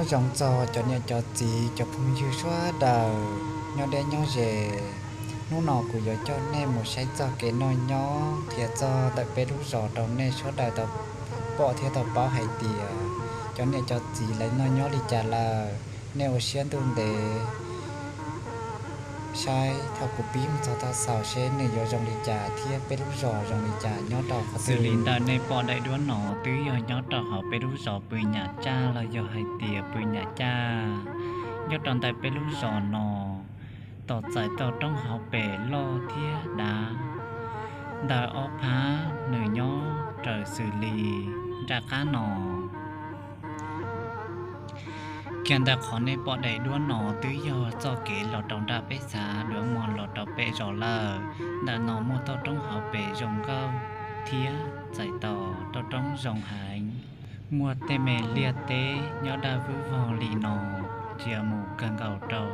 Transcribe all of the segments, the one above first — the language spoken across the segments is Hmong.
Zoo txog cov niam cov txiv cov phooj ywg sawv daws nyob deb nyob ze, hnub no kuv yuav coj nej mus saib txog kev noj nyob qhia txog ntawm peb lub zos rau nej sawv daws tau pom thiab tau paub hais tias cov niam cov txiv lawv noj nyob li cas lawm. Nej ua siab ntuj ntev saib thaum kuv pib mus txog tag xaus seb nws yuav zoo li cas thiab peb lub zos zoo li cas nyob rau qhov twg. Xws li ntawm nej pom daim duab no twb yog nyob rau hauv peb lub zos Pw Nyam Tsaj los yog hais tias Pw Nyam Caj. Nyob rau ntawm peb lub zos no, tos txais tau roob hauv pes loj thiab dav ntawm ob phab nws nyob raws xws li nram qab no. Kiag ntawm qhov nej pom daim duab no twb yog txoj kev los rau nram peb xav duav mos los rau pem zos lawm. Ntawm no muaj toj roob hauv pes zoo nkauj thiab txais tau toj roob zoo heev. Muaj tej me liaj teb nyob daj vwb vog li no, ntsia mus kawg nkaus rau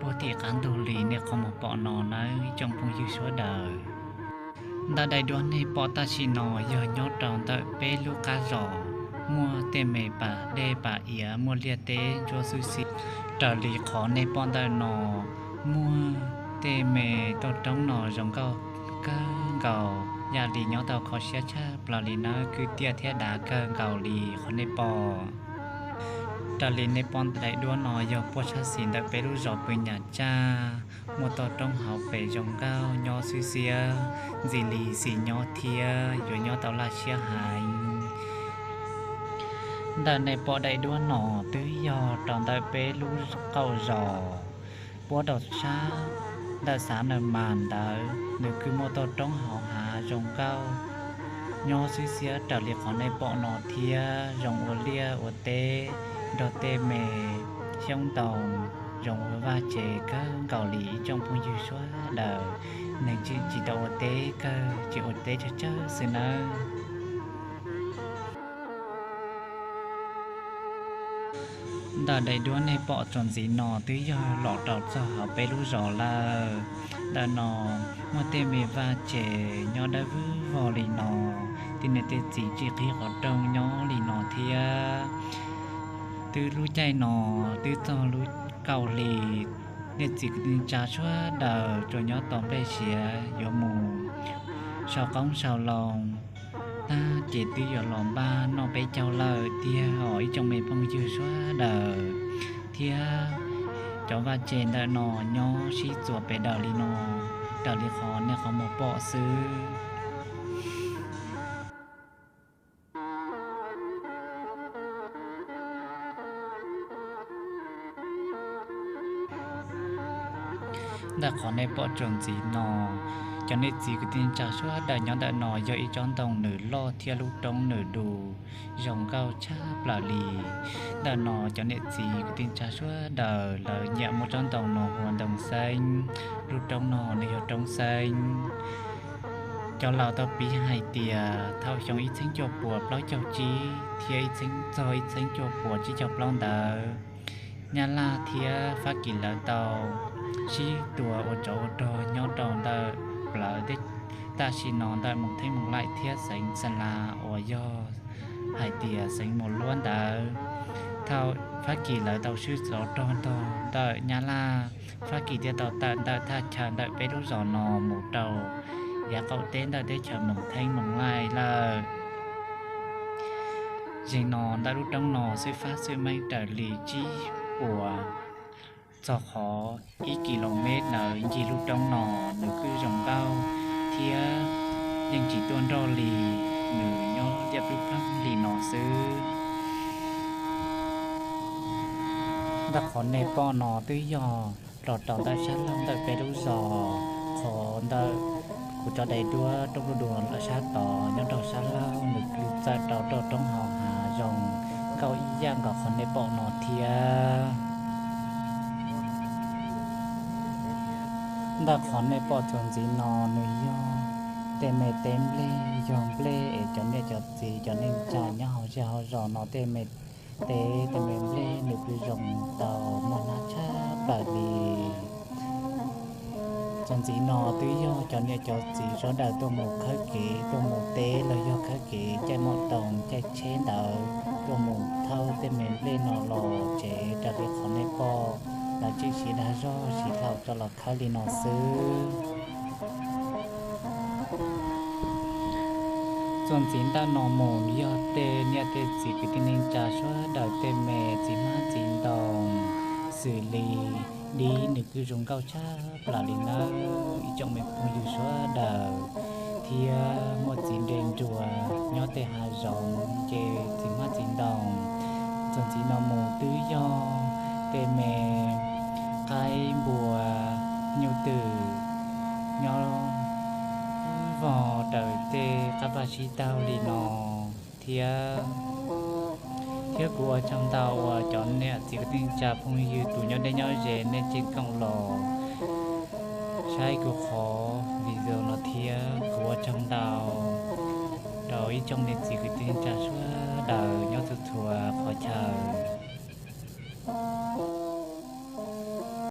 puag tim qab ntug li nej qhov muag pom no nawb ib tsoom phooj ywg sawv daws. Ntawm daim duab nej pom tam sim no yog nyob rau ntawm peb lub qab zos, muaj tej me pas dej pas iav muaj liaj teb ntsuab xwb xwb. Raws li qhov nej pom ntawm no, muaj tej me toj roob no zoo nkauj kawg nkaus, yam li nyob tau kho siab tshaj plaws li nawb, kwj tiaj thiab dav kawg nkaus li qhov nej pom. Raws li nej pom daim duab no yog puag sab xis ntawm peb lub zos Pw Nyam Tsaj, muaj toj roob hauv pes zoo nkauj nyob xwb xiab, ntxim li xis nyob thiab yuav nyob tau laj siab heev. Ntawm nej pom daim duab no twb yog rau ntawm peb lub qaum zos puab rau sab ntawm xav Naj Mas ntawd, nws kuj muaj toj roob hauv hav zoo nkauj nyob xwb xiab raws li qhov nej pom no thiab, zoo ua liaj ua teb nrog tej me xyoob ntoo, zoo ua vaj tse kawg nkaus li ib tsoom phooj ywg sawv daws. Nws tsis tau ua teb kawg, tsis ua teb tsawg tsawg xwb nawb. Ntawm daim duab nej pom txuas ntxiv no twb yog los rau txog hauv peb lub zos lawm. Ntawm no muaj tej me vaj tse nyob dawb vwg vog li no, tej niam tej txiv tsis qhib qhov rooj nyob li no thiab. Twb lub caij no twb txog lub kaum hli, niam txiv kwv tij neej tsa sawv daws tsuas nyob tos nplej siav yuav mus sau qoob sau loo, tab ces twb yuav los npaj noj peb caug lawm tiag os ib tsoom me phooj ywg sawv daws. Thiab cov vaj tse ntawm no nyob sib txuas pes daws li no, raws li qhov nej qhov muag pom xwb. Ntawm qhov nej pom txuas ntxiv no, cov niam txiv kwv tij neej tsa sawv daws nyob ntawm no yog ib tsob ntoo nws loj thiab lub roob nws du zoo nkauj tshaj plaws li. Ntawm no cov niam txiv kwv tij neej tsa sawv daws lawv nyiam muab tsob ntoo no hu ua ntoo xeeb, lub roob no nws yog roob xeeb. Cov laus tau piv hais tias thaum xyoo ib txhiab cuaj puas plaub caug tsib thiab ib txhiab txog ib txhiab cuaj puas tsib caug plaub ntawd, Nyab Laj thiab Fab Kis lawv tau sib tua ua tsov ua rog nyob rau ntawm plawv teb, tam sim no ntawm Moos Theeb Moos Laim thiab xeev Xa Las uas yog hais tias xeev Moos Luab ntawd. Thaum Fab Kis lawv tau sib tsov rog nrog ntawm Nyab Laj, Fab Kis thiaj tau tawm ntawm thaj chaw ntawm peb lub zos no mus rau yav qaum teb ntawm teb chaws Moos Theeb Moos Laim lawm. Zeem no ntawm lub roob no xwb fab xwb meej raws li tsib puas txog qhov ib kis lus mev ntawd ncig lub roob no, nws kuj zoo nkauj thiab yeej tsis tuaj nroj li, nws nyob liaj ploog li no xwb. Ntawm qhov nej pom no twb yog los rau ntawm sab laug ntawm peb lub zos, qhov ntawm kuv tso daim duab roob dua sab tod nyob rau sab laug, nws kuj txawm rau roob hauv hav zoo nkauj ib yam nkaus qhov nej pom no thiab. Ntawm qhov nej pom txuas ntxiv no nws yog tej me teb nplej, yog nplej es cov niam cov txiv cov neej tsa nyob hauv zej hauv zos no tej me teb tej me nplej nws kuj zoo tau muaj nab tshaj plaws li. Txuas ntxiv no twb yog cov niam cov txiv sawv daws tuaj mus khawb kev tuaj mus teb los yog khawb kev caij mom toos caij tsheb ntawd. tuaj mus thauj tej me nplej no los tsev raws li qhov nej pom, lawv tseem siv dag zog siv dlau rau los khawb li no xwb. Txuas ntxiv ntawm no mus yog tej niam tej txiv kwv tij neej tsa sawv daws tej me txiv hmab txiv ntoo, xws li dib nws kuj zoo nkauj tshaj plaws li nawb ib tsoom me phooj ywg sawv daws, thiab muaj txiv nres nruas nyob tej hav zoov ces txiv hmab txiv ntoo. Txuas ntxiv no mus twb yog tej me qaib npua nyuj twm nyob vog raws tej qab vaj sib taug li no thiab. Thiab kuv ua tsaug ntau uas cov niam txiv kwv tij neej tsa phooj ywg tus nyob deb nyob ze nej tseem koom los saib kuv qhov video no thiab. Kuv ua tsaug ntau rau ib tsoom niam txiv kwv tij neej tsa sawv daws nyob txhua txhua qhov chaw.